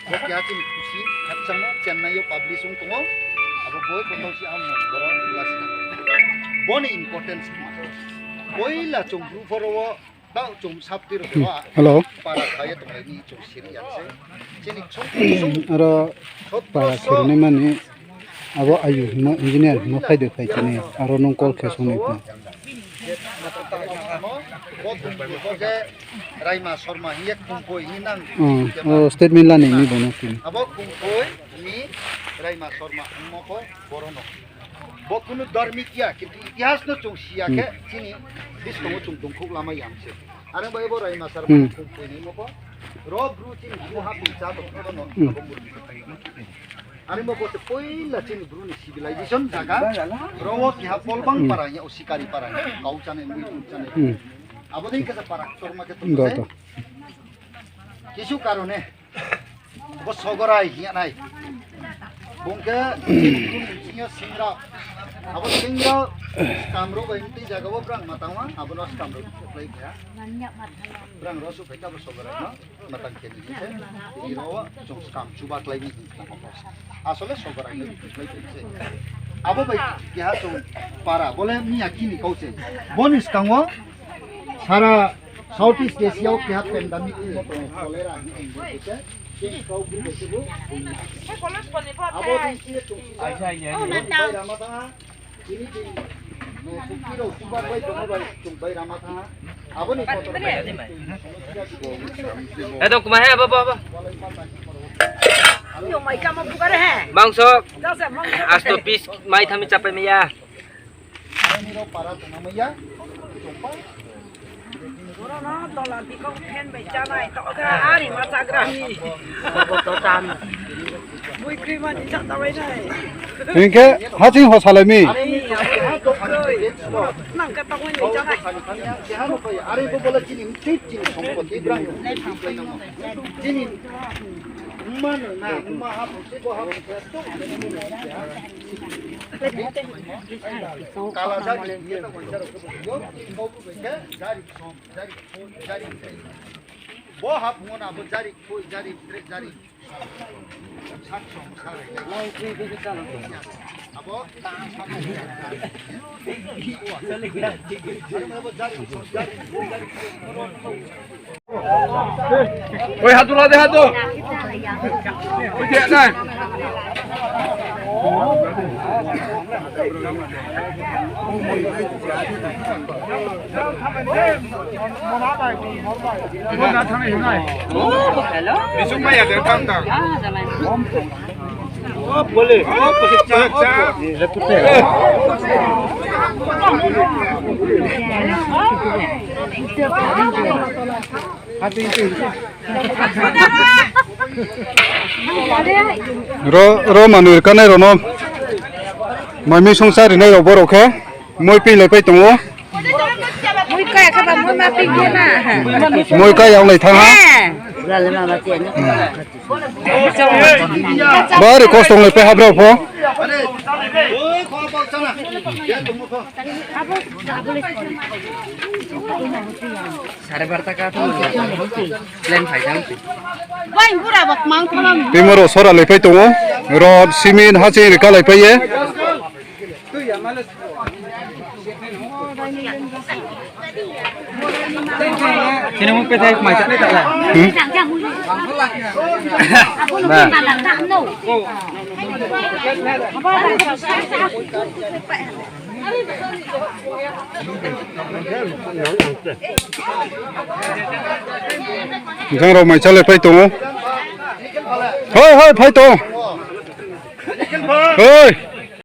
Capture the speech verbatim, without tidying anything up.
Bo keha chini khusi, khakchangmo Chennai yo publish ong tong ou. Abo boi bo tausi ang boro lasi na. Bo ni importance kma. Poila chung bru phoro wo, tao chung sapti ro bo, hello, para kha ye tonglai ni chung siri ya se. Chini chung, aro para siri nai mani. Abo ayu hingmo engineer hingmo phai de phai tini aro nung call khe sung nai khe. Bo tong bo je Raima Sorma hing ye Kumpoi hing nang. Hmm, o statement la ni ni bo no tini. Abo Kumpoi ni Raima Sorma hingmo ko boro no. Bo kunu dormik ya, kintu itihas no chung siya khe, hmm, chini buskang wo chung tongkhouh lama yang se. Are bo ebo Raima Sorma, hmm, Kumpoi ni mo ko. Ro bru chini bru ha pung cha tong no, hmm, abo bru. Are bo bo se poila chini bru ni civilization jaga. Ro wo keha Polbang, hmm, para ya, o Sikari para ya, kau chanai, mui chanai. Hmm. Abo dei khe para ktorma khe tong do se. Kisu karone bo Sogorai hing ya nai. Bung khe bini sinyo singra. Abo singra skam ro bai mtui jaga wo brang ma tangma, abo no skam ro khlai kha. Brang ro su phai kha bo Sogorai no. Matang khe ni se, iro chung skam chuba klái ni hing kha. Asole Sogorai ni klái ni se. Abo bai keha chung para, bole miya kini kau se. Bo ni skang wo sara South East Asia wo keha pandemic ni tong cholera ni hing se. Kini kau bu se bu. Abo ni se chung chuba. Bai rama tang ha. Eto kuma he, abo, abo, abo. Mangso, asto piece mai thami chapai maya. Hing khe haching ho salai mi. Bo ha phung wo na bo jari khui, jari tre, jari. Sak song sa re. Abo ta sa re. Abo jari, jari, jari. Oi, hatu la de, hatu. Oi, dia na. Hello. Bisung maya de tang tang. Ah, jalan. Oh, boleh. Oh, boleh. Ro, ro manoi kanai rao no mai mi songsa rinai rao borao khe moi ping lai pai tong ou. Moi kaya khe ba moi ma ping khe na. Moi kaya onglai thanng ha. Bari kosto onglai pai ha brao pho. Sare barta ka tong, plan phai tang. Bai bura bak mang thalam. Tei moro sora lai pai tong ou. Rod, cement, haching ri ka lai pai ye. Sini mo pethai mai sa ni ta la. Hmm? Ba. Jang rao mai chale pai tong ou. Hoi, hoi, phai tong. Hoi.